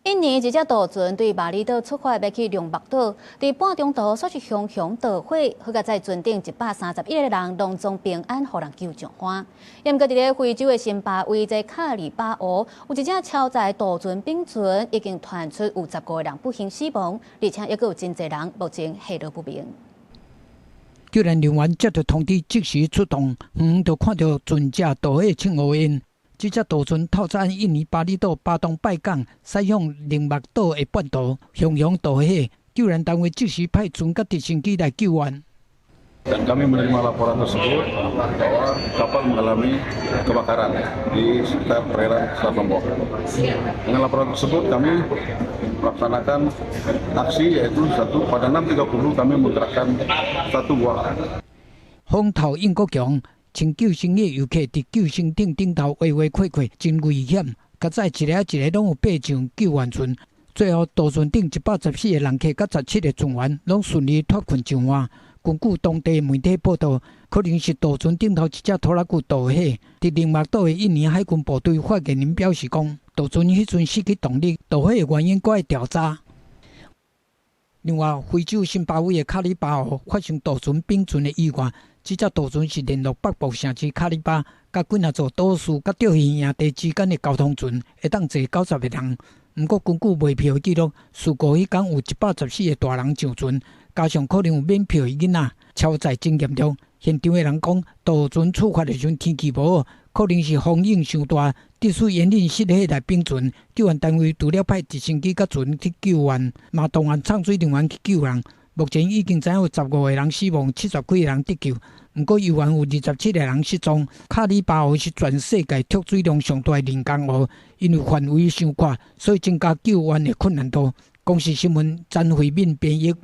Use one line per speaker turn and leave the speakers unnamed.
印尼一隻渡船對峇里島出發，欲去龍目島，佇半中途煞是熊熊大火，好佳哉船頂131個人攏總平安，予人救上岸。毋過佇咧非洲的辛巴威這卡里巴湖，有一隻超載渡船反船，已經傳出有15個人不幸死亡，而且猶閣有真濟人目前下落不明。
救援人員接到通知，即時出動，遠遠就看著船隻大火衝烏煙。這隻渡船透早印尼巴厘島巴東拜港駛向龍目島的半途，熊熊大火，救援單位即時派船佮直升機來救援。
Dan kami menerima laporan tersebut bahwa kapal mengalami kebakaran di sekitar perairan Selat Lombok. Dengan laporan tersebut, kami melaksanakan aksi, yaitu satu, pada 6.30 kami menggerakkan satu buah.
風頭猶閣強，穿救生衣遊客佇救生艇頂頭畫畫塊塊，真危險。佳哉一个一个攏有爬上救援船，最後渡船頂114個人客佮17個船員攏順利脫困上岸。根據當地媒體報道，可能是渡船頂頭一隻拖拉機導火。佇龍目島的印尼海軍部隊發言人表示講，渡船彼陣失去動力，導火的原因閣愛調查。另外，非洲辛巴威的卡里巴湖發生渡船反船的意外。這隻渡船是聯絡北部城市卡里巴，佮幾若座島嶼佮釣魚營地之間的交通船，會當坐90個人。毋過根據賣票的記錄，事故彼工有114個大人上船，加上可能有免票的囡仔，超載真嚴重。現場的人講，渡船出發的時陣天氣無好，可能是風湧傷大，滴水岩頂失火來反船。救援單位除了派直升機佮船去救援，嘛動員泅水人員去救人。目前已經知影有15個人死亡，70幾個人得救。毋過猶原有27個人失蹤。卡里巴湖是全世界濁水量上大的人工湖，因為範圍傷闊，所以增加救援的困難度。公視新聞詹慧敏編譯。